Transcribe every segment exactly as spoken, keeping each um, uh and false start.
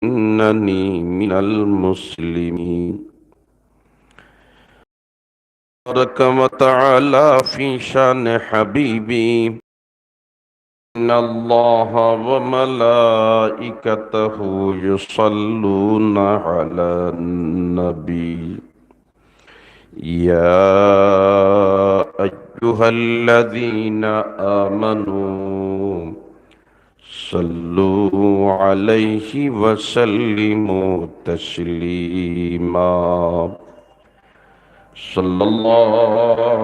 إنني من المسلمين. تبارك وتعالى في شأن حبيبي، إن الله وملائكته يصلون على النبي، يا أيها الذين آمنوا صلوا عليه وسلموا تسليما. صلى الله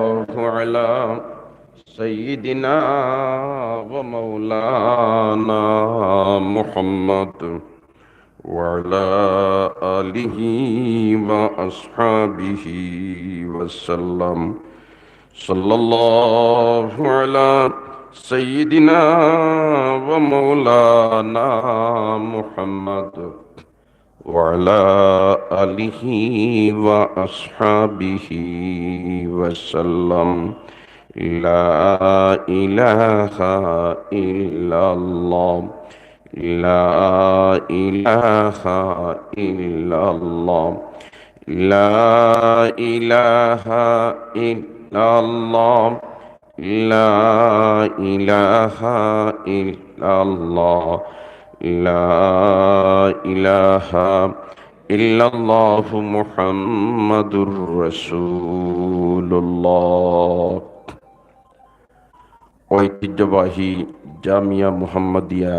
على سيدنا ومولانا محمد وعلى آله وأصحابه وسلم. صلى الله على سيدنا ومولانا محمد وعلى آله وأصحابه وسلم. لا إله إلا الله. لا إله إلا الله. لا إله إلا الله. لا إله إلا الله. لا إله إلا الله محمد رسول الله. ঐতিহ্যবাহী জামিয়া মুহাম্মাদিয়া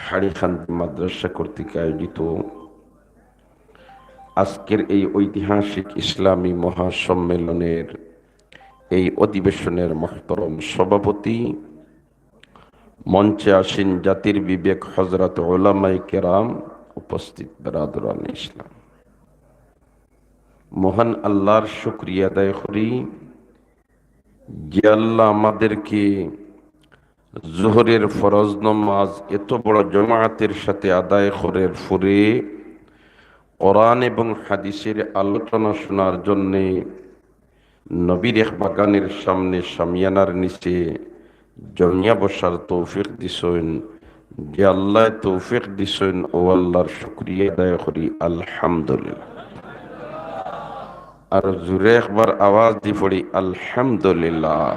হাড়িখান্দি মাদ্রাসা কর্তৃক আয়োজিত আজকের এই ঐতিহাসিক ইসলামী মহাসম্মেলনের এই অধিবেশনের মহতরম সভাপতি, মঞ্চে আসীন জাতির বিবেক হযরত উলামায়ে কেরাম, উপস্থিত বেরাদরানে ইসলাম, মহান আল্লাহর শুকরিয়া আদায় করি যে আল্লাহ আমাদেরকে জোহরের ফরজ নামাজ এত বড় জমাআতের সাথে আদায় করার পরে কোরআন এবং হাদিসের আলোচনা শোনার জন্যে নবীর এক বাগানের সামনে শামিয়ানার নিচে জমিয়া বসার তৌফিক দিছইন। যে আল্লাহ তৌফিক দিছইন, ও আল্লাহর শুকরিয়া আদায় করি, আলহামদুলিল্লাহ। আর জোরে একবার আওয়াজ দি পড়ি, আলহামদুলিল্লাহ।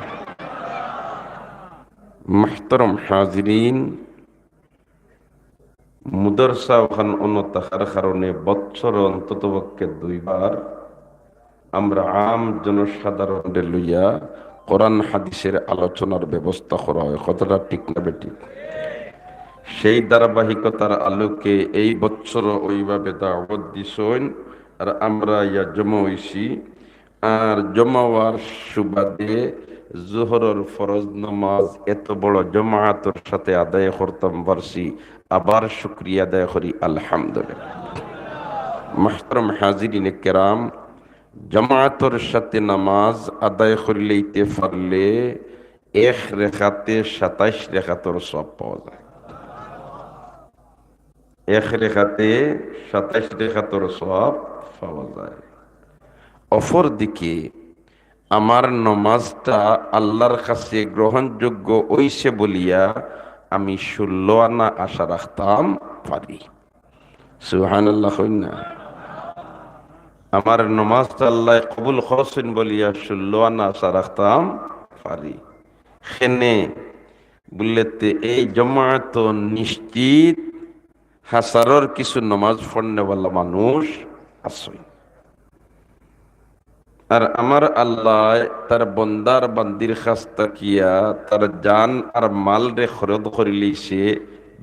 মুহতরম হাজিরিন, মুদারসা অখান অন্য থাকার কারণে বৎসর অন্ততপক্ষে দুইবার আমরা আম জনসাধারণরে লইয়া কোরআন হাদিসের আলোচনার ব্যবস্থা করা হয়। কথাটা ঠিক না বেঠিক? সেই ধারাবাহিকতার আলোকে এই বৎসর ওইভাবে দাওয়াত দিছইন, আর আমরা ইয়া জমা হইছি। আর জমা হওয়ার সুবাদে জোহরর ফরজ নামাজ এত বড় জমাআতর সাথে আদায় করতাম পারছি, আবার শুকরিয়া আদায় করি, আলহামদুলিল্লাহ। মুহতরম হাজিরিনে কেরাম, জমাআতর সাথে নামাজ আদায় করিলাইতে পারলে এক রেকাতে সাতাইশ রেকাতর সওয়াব পাওয়া যায়। এক রেকাতে সাতাইশ রেকাতর সওয়াব পাওয়া যায়। অপরদিকে আমার নমাজটা আল্লাহর কাছে গ্রহণযোগ্য অইছে বলিয়া আমি ষোলো আনা আশা রাখতাম পারি। সুবহানাল্লাহ কইন না। আমার নমাজটা আল্লাহ কবুল করছইন বলিয়া ষোলো আনা আশা রাখতাম পারি। কেনে বুললেতে এই জমাত নিশ্চিত হাজারর কিছু নমাজ পড়নেওয়ালা মানুষ আছইন। আর আমার আল্লাহ তার বন্দার বান্দির কাছ থাকিয়া তার জান আর মালরে খরিদ করিলাইছে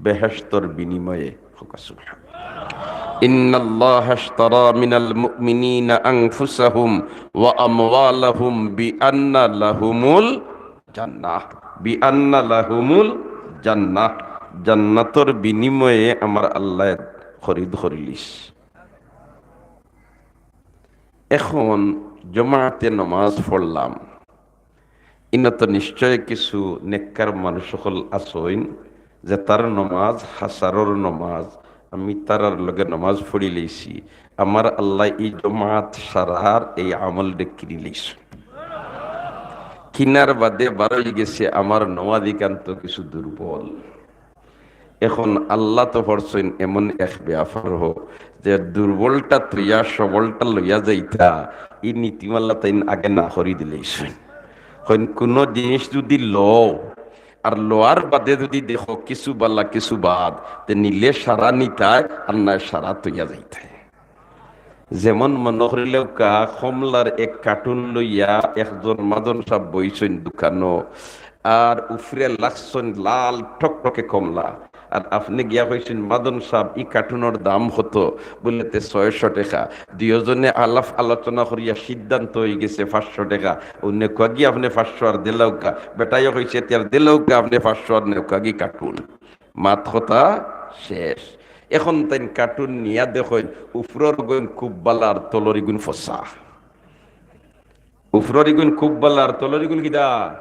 বেহেশতর বিনিময়ে। ইন্নাল্লাহা আশতারা মিনাল মুমিনিনা আনফুসাহুম ওয়া আমওয়ালাহুম বিআন্না লাহুমুল জান্নাহ, বিআন্না লাহুমুল জান্নাহ, জান্নাতর বিনিময়ে আমার আল্লাহ খরিদ করিলিস। এখন জমাতে নমাজ পড়লাম, ইনো তো নিশ্চয় কিছু নেককার মানুষ অকল আছইন যে তার নমাজ, হাজারর নমাজ, আমি তারার লগে নমাজ পড়িলাইছি, আমার আল্লাহ এই জমাত সারার এই আমলরে কিনিলাইছইন। কিনার বাদে বারই গেছে আমার নমাজিকান্ত কিছু দুর্বল। এখন আল্লাহ তো করছইন এমন এক বেয়াপার, যে দুর্বলটা থইয়া সবলটা লইয়া যাইতা, ই নীতিমালা তাইন আগে না করি দিলাইছইন। কইন, কুনু জিনিস যুদি লও, আর লওয়ার বাদে যুদি দেখো কিছু বালা কিছু বাদ, তে নিলে সারা নিতায়, আর নায় সারা থইয়া যাইতায়। যেমন মনো করিলাউক্কা, কমলার এক কার্টুন লইয়া একজন মাজন সাব বইছইন দোকানো, আর উফরে লাগছইন লাল টকটকে কমলা। আর আপনে গিয়া কইছইন, "মাজন সাব, ই কার্টুনর দাম কত?" বুলে, "তে ছয়শো টেকা।" দুইওজনে আলাপ আলোচনা করিয়া সিদ্ধান্ত অইগেছে পাঁচশো টেকা। অউ নেউক্কাগি আপনে পাঁচশো আর দিলাউক্কা। বেটায়ও কইছে, "তে আর দিলাউক্কা আপনে পাঁচশো আর নেউক্কাগি কার্টুন।" মাত কথা শেষ। এখন তাইন কার্টুন নিয়া দেখইন, উফরর গুইন খুব বালা আর তলর ইগুইন ফসা। উফরর ইগুইন খুব বালা আর তলর ইগুইন কিতা?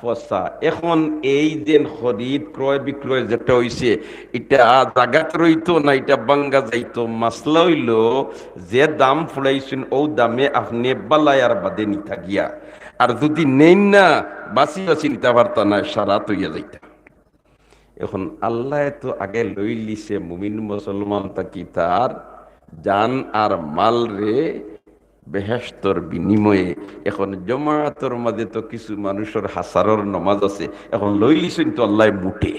ফসা। এখন এই যে খরিদ ক্রয় বিক্রয় যেটা অইছে, ইটা জাগাত রইতো না, ইটা ভাঙ্গা যাইতো। মাসলা অইলো, যে দাম ফুড়াইছইন, অউ দামে আপনে বালায় আর বাদে নিতা গিয়া। আর যুদি নেইন না, বাছি বাছি নিতা পারতা না, সারা থইয়া যাইতা। এখন আল্লায় তো আগে লইলিছে মুমিন মুসলমান থাকি তার জান আর মালরে বেহেশতর বিনিময়ে। এখন জমাতর মাঝে তো কিছু মানুষর হাছারর নমাজ আছে, এখন লইলিছইন তো আল্লায় মুঠে,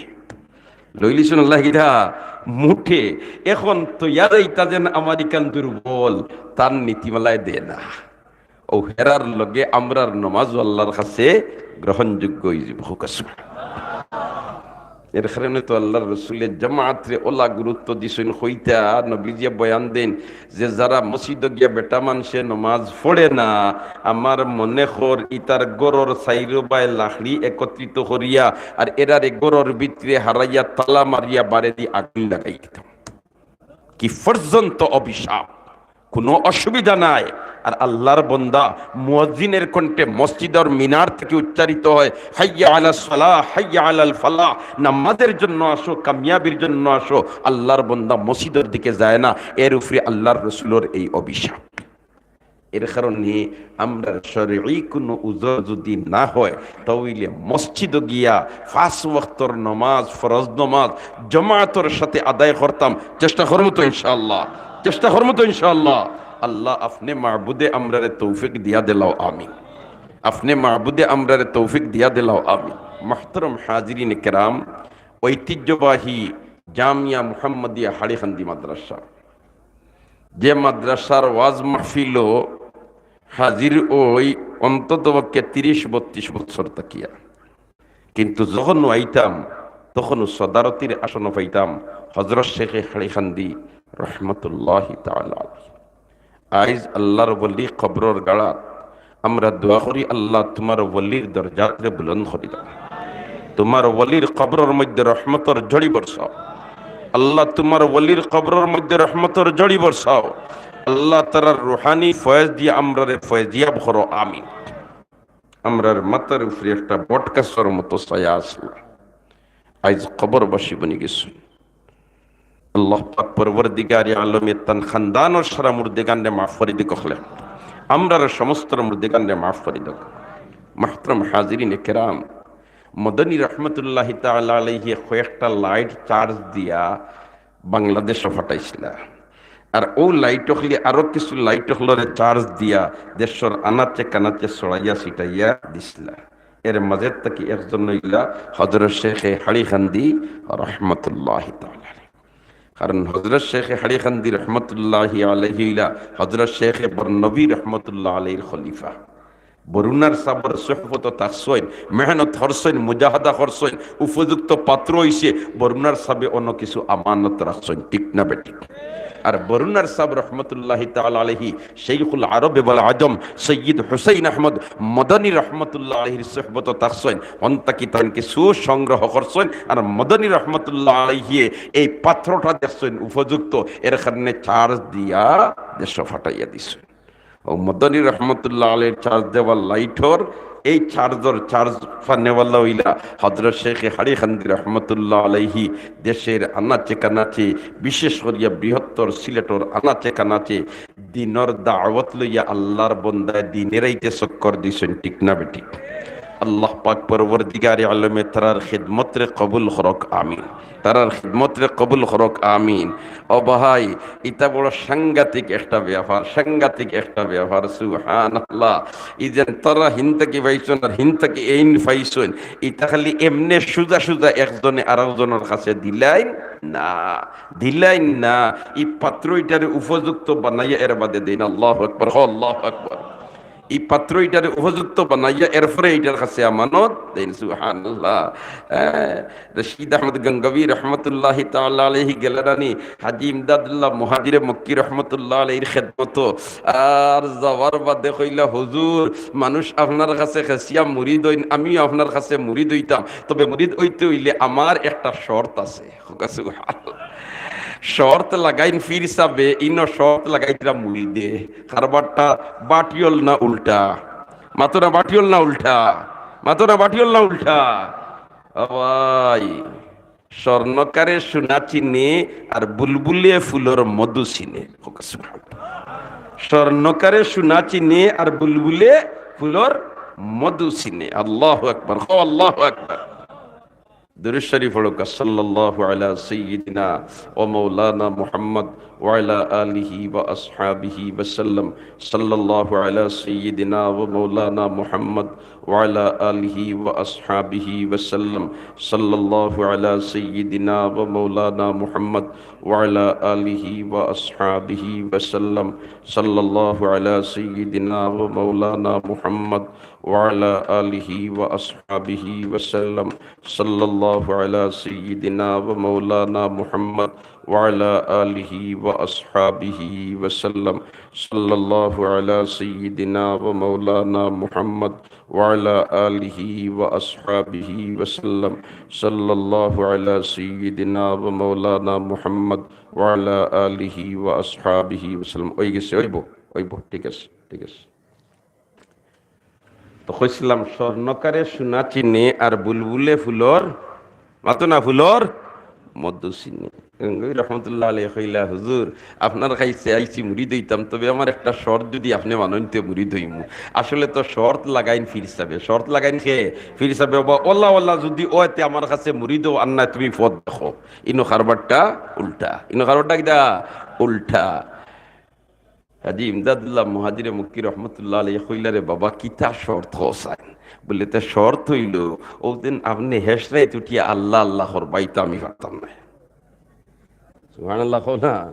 লইলিছইন আল্লায় কিতা? মুঠে। এখন তো ইয়ার ইতা যেন আমার ইখান দুর্বল, তার নীতিমালায় দেয় না। অউ হেরার লগে আমরার নমাজও আল্লার কাছে গ্রহণযোগ্য অইযিবো। কউক্কা সুবহানাল্লাহ। এর কারণে তো আল্লার রসুলে জামাতরে অলা গুরুত্ব দিছইন। কইতা নবীজিয়ে বয়ান দেইন যে যারা মসজিদো গিয়া বেটা মানষে নমাজ পড়ে না, আমার মনে কর ইতার ঘরর চাইরোবায় লাকড়ি একত্রিত করিয়া আর এরারে ঘরর ভিতরে হারাইয়া তালা মারিয়া বারেদি আগুন লাগাই দিতাম। কি পর্যন্ত অভিশাপ, কুনু অসুবিধা নাই। আর আল্লার বন্দা মুয়াজ্জিনের কণ্ঠে মসজিদর মিনার থাকি উচ্চারিত হয়, "হাইয়া আলাস সালাহ, হাইয়া আলাল ফালাহ, নামাজের জন্য আসো, কামিয়াবির জন্য আসো।" আল্লার বন্দা মসজিদর দিকে যায় না, এর উপরে আল্লার রসুলর এই অভিশাপ। এর কারণে আমরার শরঈ কুনু উজর যুদি না হয়, তা অইলে মসজিদো গিয়া পাঁচ ওয়াক্তর নমাজ, ফরজ নমাজ জমাতর সাথে আদায় করতাম। চেষ্টা করমু তো ইনশাআল্লাহ, চেষ্টা করমু তো ইনশাআল্লাহ। আল্লাহ আপনে মাবুদে আমরারে তৌফিক দিয়া দিলাও, আমিন। আপনে মাবুদে আমরারে তৌফিক দিয়া দিলাও, আমিন। মুহতারাম হাজিরিনে কেরাম, ঐতিহ্যবাহী জামিয়া মুহাম্মদিয়া হাড়িখান্দি মাদ্রাসা, যে মাদ্রাসার ওয়াজ মাহফিলো হাজির অই অন্তত পক্ষে তিরিশ বত্রিশ বছর থাকিয়া, কিন্তু যখন আইতাম তখন সদারতির আসন পাইতাম হজরত শেখে হাড়িখান্দি রহমতুল্লাহি তাআলা আলাইহি। আইজ আল্লার ওলি কবরর গাড়াত, আমরা দোয়া করি, আল্লাহ তুমার ওলির দরজাতরে বুলন্দ করি দাও। তুমার ওলির কবরর মধ্যে রহমতর ঝড়ি বর্ষাও। আল্লাহ তুমার ওলির কবরর মধ্যে রহমতর ঝড়ি বর্ষাও। আল্লাহ তাআলার রুহানি ফয়েজ দিয়া আমরারে ফয়েজিয়াব করো, আমিন। আমরার মাথার উপরে একটা বটগাছর মতো ছায়া আছিল, আইজ কবরবাসী বনি গেছইন। আল্লাহ পাক পরওয়ারদিগারে আলমে তান খানদানর সারা মুর্দেগানরে মাফ করি দিক হকলে, আমরার সমস্ত মুর্দেগানরে মাফ করি দিক। মুহতারাম হাজিরিনে কেরাম, মদনী রহমতুল্লাহি তাআলা আলাইহি কয়েকটা লাইট চার্জ দিয়া বাংলাদেশো ফাটাইছিলা, আর অউ লাইট হকলে আরো কিছু লাইট হকলরে চার্জ দিয়া দেশর আনাচে কানাচে ছড়াইয়া ছিটাইয়া দিছিলা। এর মাঝে থাকি একজন অইলা হজরত শেখে হাড়িখান্দি রহমতুল্লাহি তাআলা আলাইহি। কারণ হজরত শেখে হাড়িখান্দি রহমতুল্লাহি আলাইহি অইলা হজরত শেখে বরনবী রহমতুল্লাহ আলাইহির খলিফা। বরুনার সাবর সোহবতো থাকছইন, মেহনত করছইন, মুজাহাদা করছইন, উপযুক্ত পাত্র অইছে, বরুনার সাবে অন্য কিছু আমানত রাখছইন, ঠিক না বেঠিক? আর বরুনার সাব রহমতুল্লাহি তাআলা আলাইহি শেখুল আরব ওয়াল আজম সৈয়দ হুসাইন আহমদ মদনী রহমতুল্লাহ আলাইহির সোহবতো থাকছইন, অন থাকি তান কিছু সংগ্রহ করছইন। আর মদনী রহমতুল্লাহ আলাইহি এই পাত্রটা দেখছইন উপযুক্ত, এর কারণে চার্জ দিয়া দেশো ফাটাইয়া দিছইন। অউ মদনী রহমতুল্লাহ আলাইহির চার্জ দেওয়া লাইটর, এই চার্জর চার্জ পানেওয়ালা অইলা হজরত শেখে হাড়িখান্দি রহমতুল্লাহ আলাইহি। দেশর আনাচে কানাচে, বিশেষ করিয়া বৃহত্তর সিলেটর আনাচে কানাচে দিনর দাওয়াত লইয়া আল্লার বন্দায় দিনে রাইতে চক্কর দিছইন, ঠিক না বেঠিক? আল্লাহ পাক পরওয়ারদিগারে আলমে তারার খিদমতরে কবুল করউক, আমিন। তারার খিদমতরে কবুল করউক, আমিন। ও ভাই, ইটা বড় সাংঘাতিক একটা ব্যাপার, সাংঘাতিক একটা ব্যাপার, সুবহানাল্লাহ। ই যেন তারা হিন থাকি পাইছইন আর হিন থাকি এইন পাইছইন, ইটা খালি এমনে সুজা সুজা একজনে আরকজনর কাছে দিলাইন না, দিলাইন না। ই পাত্র ইটারে উপযুক্ত বানাইয়া এর বাদে দেইন। আল্লাহু আকবার, হ, আল্লাহু আকবার। ই পাত্র ইটারে উপযুক্ত বানাইয়া এরপরে ইটার কাছে আমানত দেইন। সুবহানাল্লাহ। হ্যাঁ, রশিদ আহমদ গঙ্গোহী রহমতুল্লাহি তাআলা আলাইহি গেলেন নি হাজী ইমদাদুল্লাহ মুহাজিরে মক্কি রহমতুল্লাহ আলাইহির খেদমতো। আর যাওয়ার বাদে কইলা, "হুজুর, মানুষ আপনার কাছে খেছিয়া মুরিদ অইন, আমিও আপনার কাছে মুরিদ অইতাম, তবে মুরিদ অইতে অইলে আমার একটা শর্ত আছে।" সুবহানাল্লাহ। শর্ত লাগাইন পীর সাবে, ইনো শর্ত লাগাইতরা মুরিদে। কারবারটা বাটিওল না উল্টা? মাতো না, বাটিওল না উল্টা? মাতো না, বাটিওল না উল্টা? ও ভাই, স্বর্ণকারে সোনা চিনে আর বুলবুলে ফুলর মধু চিনে। স্বর্ণকারে সোনা চিনে আর বুলবুলে ফুলর মধু চিনে। আল্লাহু আকবার, হ, আল্লাহু আকবার। দুরূদ শরীফ পড়ুক্কা, সাল্লাল্লাহু আলা সাইয়্যিদিনা ওয়া মাওলানা মুহাম্মদ ওয়া আলা আলিহি ওয়া আসহাবিহি ওয়া সাল্লাম। সাল্লাল্লাহু আলা সাইয়্যিদিনা ওয়া মাওলানা মুহাম্মদ ওয়া আলা আলিহি ওয়া আসহাবিহি ওয়া সাল্লাম। সাল্লাল্লাহু আলা সাইয়্যিদিনা ওয়া মাওলানা মুহাম্মদ ওয়া আলা আলিহি ওয়া আসহাবিহি ওয়া সাল্লাম। সাল্লাল্লাহু আলা সাইয়্যিদিনা ওয়া মাওলানা মুহাম্মদ ওয়া আলা আলিহি ওয়া আসহাবিহি ওয়া সাল্লাম। সাল্লাল্লাহু আলা সাইয়্যিদিনা ওয়া মাওলানা মুহাম্মদ ওয়া আলা আলিহি ওয়া আসহাবিহি ওয়া সাল্লাম। সাল্লাল্লাহু আলা সাইয়্যিদিনা ওয়া মাওলানা মুহাম্মদ ওয়া আলা আলিহি ওয়া আসহাবিহি ওয়া সাল্লাম। সাল্লাল্লাহু আলা সাইয়্যিদিনা ওয়া মাওলানা মুহাম্মদ ওয়া আলা আলিহি ওয়া আসহাবিহি ওয়া সাল্লাম। অই গেছে, অইবো, অইবো, ঠিক আছে, ঠিক আছে। তো কইছিলাম, স্বর্ণকারে সোনা চিনে আর বুলবুলে ফুলর, মাতো না, ফুলর মধু চিনে। গঙ্গোহী রহমতুল্লাহ আলাইহি কইলা, "হুজুর, আপনার কাছে আইছি, মুরিদ অইতাম, তবে আমার একটা শর্ত যুদি আপনে মানইন তে মুরিদ অইমু।" আসলে তো শর্ত লাগাইন পীর সাবে। শর্ত লাগাইন কে? পীর সাবে। "ওবা, ওলা ওলা যুদি অয় তে আমার কাছে মুরিদ অও, আর নায় তুমি পথ দেখো।" ইনো কারবারটা উল্টা। ইনো কারবারটা কিতা? উল্টা। হাজী ইমদাদুল্লাহ মুহাজিরে মক্কি রহমতুল্লাহ আলাইহি কইলা, "রে বাবা, কিতা শর্ত কও চাইন?" বলে, "তে শর্ত অইলো, অউ দিন আপনে হেশ রাইত উঠিয়া আল্লাহ আল্লাহ করবা, ইতা আমি পারতাম নায়।" সুবহানাল্লাহ কও না?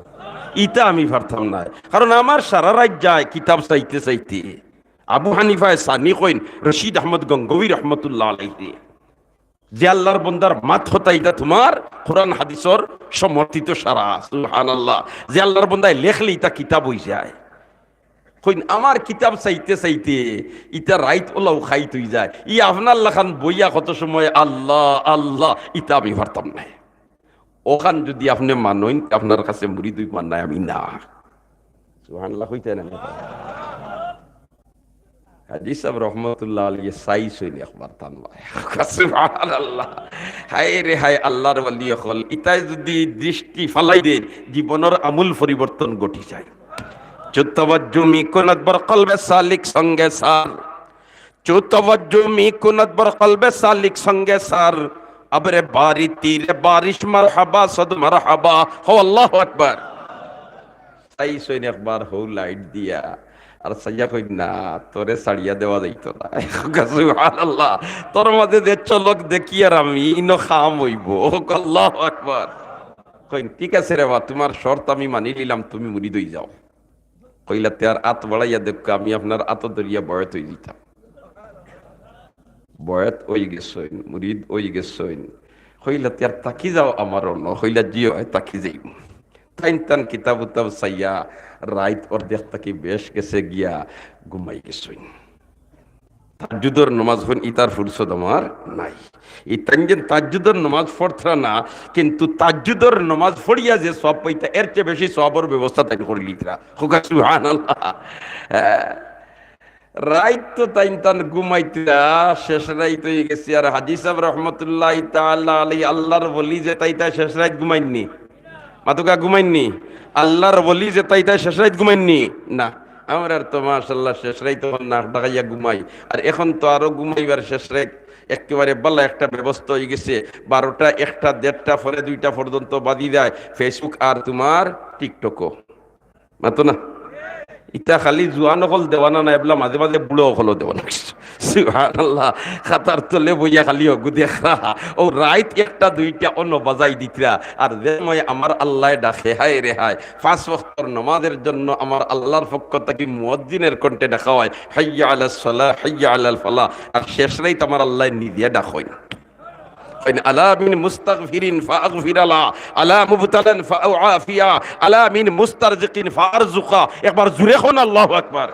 ইতা আমি পারতাম নায়। কারণ আমার সারা রাইত যায় কিতাব চাইতে চাইতে। আবু হানিফায় সানি কইন, রশিদ আহমদ গঙ্গোহী রহমতুল্লাহ আলাইহি। যে আল্লাহর বন্দার মাত কথা ইটা তুমার কোরআন হাদিসর সমর্থিত সারা, সুবহানাল্লাহ। যে আল্লাহর বন্দায় লেখলে ইটা কিতাব অই যায়। কইন আমার কিতাব চাইতে চাইতে ইটা রাইত ওলাও খাইত অই যায়। ই আপনার লাখান বইয়া কত সময় আল্লাহ, আল্লাহ, ইটা আমি পারতাম নায়। অখান যুদি আপনে মানইন, আপনার কাছে মুরিদ অইমু, আর নায় আমি না। সুবহানাল্লাহ কইতা না? হাজী সাব রহমতুল্লাহ আলাইহি চাইছইন একবার তান বায়। সুবহানাল্লাহ। হায় রে হায়, আল্লাহর ওলি অকল, ইতায় যুদি দৃষ্টি ফালাই দেইন, জীবনর আমূল পরিবর্তন ঘটি যায়। চু তওয়াজ্জু মি কুনাত বর কলবে সালিক সঙ্গে সার। চু তওয়াজ্জু মি কুনাত বর কলবে সালিক সঙ্গে সার। আবরে বারি তীরে বারিশ মারহাবা, সদ মারহাবা। হো, আল্লাহু আকবার। চাইছইন একবার হউ লাইট দিয়া, আর চাইয়া কইন, "না, তোরে ছাড়িয়া দেওয়া যাইতো না।" সুবহানাল্লাহ। তোর মাঝে যে চলক দেখি আর আমি, ইনো কাম অইবো। আল্লাহু আকবার। কইন, "ঠিক আছে রে বা, তুমার শর্ত আমি মানি নিলাম, তুমি মুরিদ অই যাও।" কইলা, "তে আর আত বাড়াইয়া দেউক্কা, আমি আপনার আতো ধরিয়া বয়েত অই যিতাম।" বয়েত অই গেছইন, মুরিদ অই গেছইন। কইলা, "তে আর থাকি যাও আমার অনো।" কইলা, "জি অয়, থাকি যাইমু।" তাইন তান কিতাব উতাব চাইয়া রাইত অর্ধেক থাকি বেশ গেছে গিয়া ঘুমাই গেছইন। তাহাজ্জুদর নমাজ পড়ইন, ইতার ফুরসত আমার নাই। ই তাইন যেন তাহাজ্জুদর নমাজ পড়তরা না, কিন্তু তাহাজ্জুদর নমাজ পড়িয়া যে সওয়াব পাইতা, এর চেয়ে বেশি সওয়াবর ব্যবস্থা তাইন করিলিতরা। কউক্কা সুবহানাল্লাহ। হ্যাঁ। রাইত তো তাইন তান ঘুমাইতরা, শেষ রাইত অই গেছে। আর হাজী সাব রহমতুল্লাহি তাআলা আলাইহি, আল্লাহর ওলি যেতা ইতা শেষ রাইত ঘুমাইননি? মাতুক্কা, ঘুমাইননি? আল্লাহর ওলি যেতা ইতা শেষ রাইত ঘুমাইননি? না। আমরার তো মাশাআল্লাহ শেষ রাইত তখন নাক ডাকাইয়া ঘুমাই, আর এখন তো আরো ঘুমাইবার শেষ রাইত, একেবারে বালা একটা ব্যবস্থা অইগেছে। বারোটা, একটা, দেড়টা, পরে দুইটা পর্যন্ত বাজি যায় Facebook আর তুমার TikTok-ও। মাতো না? ইতা খালি জুয়ান অকল দেওয়ানা না, এবলা মাঝে মাঝে বুড়া অকলও দেওয়ানা। সুবহানাল্লাহ, খাতার তলে বইয়া খালি অগু দেখরা। অউ রাইত একটা দুইটা অনো বাজাই দিতরা। আর যে সময় আমার আল্লায় ডাকে, হায় রে হায়, পাঁচ ওয়াক্তর নামাজের জন্য আমার আল্লাহর পক্ষ থাকি মুয়াজ্জিনের কণ্ঠে ডাকা হয়, হাইয়া আলাস সালাহ, হাইয়া আলাল ফালাহ। আর শেষ রাইত আমার আল্লায় নিজে ডাকইন। কইন, "আলা মিন মুস্তাগফিরিন ফাগফির আলা, আলা মুবতালান ফাউআফিয়া, আলা মিন মুস্তারজিকিন ফারজুকা।" একবার জুরে কইন, "আল্লাহু আকবার।"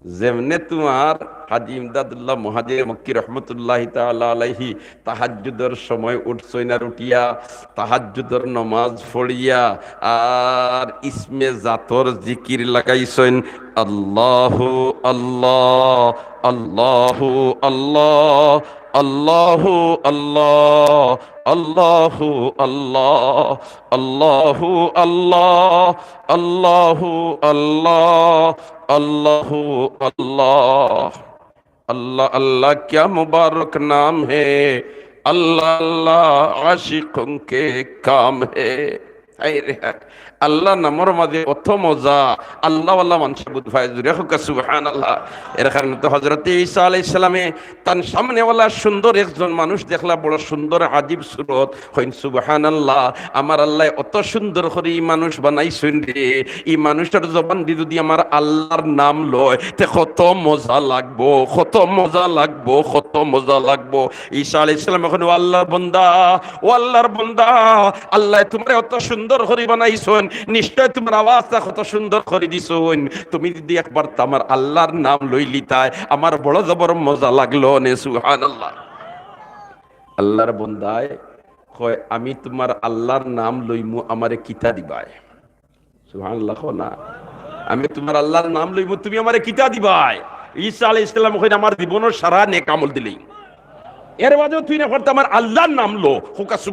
যেমনে তুমার হাজী ইমদাদুল্লাহ মুহাজির মক্কি রহমতুল্লাহি তাআলা আলাইহি তাহাজ্জুদর সময় উঠছইন, আর উঠিয়া তাহাজ্জুদর নমাজ পড়িয়া আর ইসমে জাতর জিকির লাগাইছইন, আল্লাহু আল্লাহ, আল্লাহু আল্লাহ, আল্লাহু আল্লাহ, আল্লাহু আল্লাহ, আল্লাহু আল্লাহ, আল্লাহু আল্লাহ, আল্লাহু আল্লাহ। আল্লাহ আল্লাহ ক্যা মুবারক নাম হে, আল্লাহ আল্লাহ আশিকোঁ কে কাম হে। হায় রে হায়, আল্লাহ নামর মাঝে অত মজা, আল্লাহওয়ালা মানষে বুঝ পায়। জুরে কউক্কা সুবহানাল্লাহ। এর কারণে তো হযরতে ঈসা আলাইহিস সালামে তান সামনেওয়ালা সুন্দর একজন মানুষ দেখলা, বড় সুন্দর আজীব সুরত, কইন, "সুবহানাল্লাহ, আমার আল্লায় অত সুন্দর করি ই মানুষ বানাইছইন রে, ই মানুষর জবান দি যুদি আমার আল্লাহর নাম লয়, তে কত মজা লাগবো, কত মজা লাগবো, কত মজা লাগবো।" ঈসা আলাইহিস সালামে কইন, "ও আল্লাহর বন্দা, ও আল্লাহর বন্দা, আল্লায় তুমারে অত সুন্দর করি বানাইছইন, নিশ্চয় তুমার আওয়াজটা কত সুন্দর করি দিছইন। তুমি যুদি একবার তো আমার আল্লাহর নাম লইলিতায়, আমার বড় জবর মজা লাগলো নে।" সুবহানাল্লাহ। আল্লাহর বন্দায় কয়, "আমি তুমার আল্লাহর নাম লইমু, আমারে কিতা দিবায়?" সুবহানাল্লাহ কও না। "আমি তুমার আল্লাহর নাম লইমু, তুমি আমারে কিতা দিবায়?" ঈসা আলাইহিস সালাম কইন, "আমার জীবনর সারা নেক আমল দিলাইমু। এর বাদেও তুই না পারতে আমার আল্লাহর নাম লো।" কউক্কা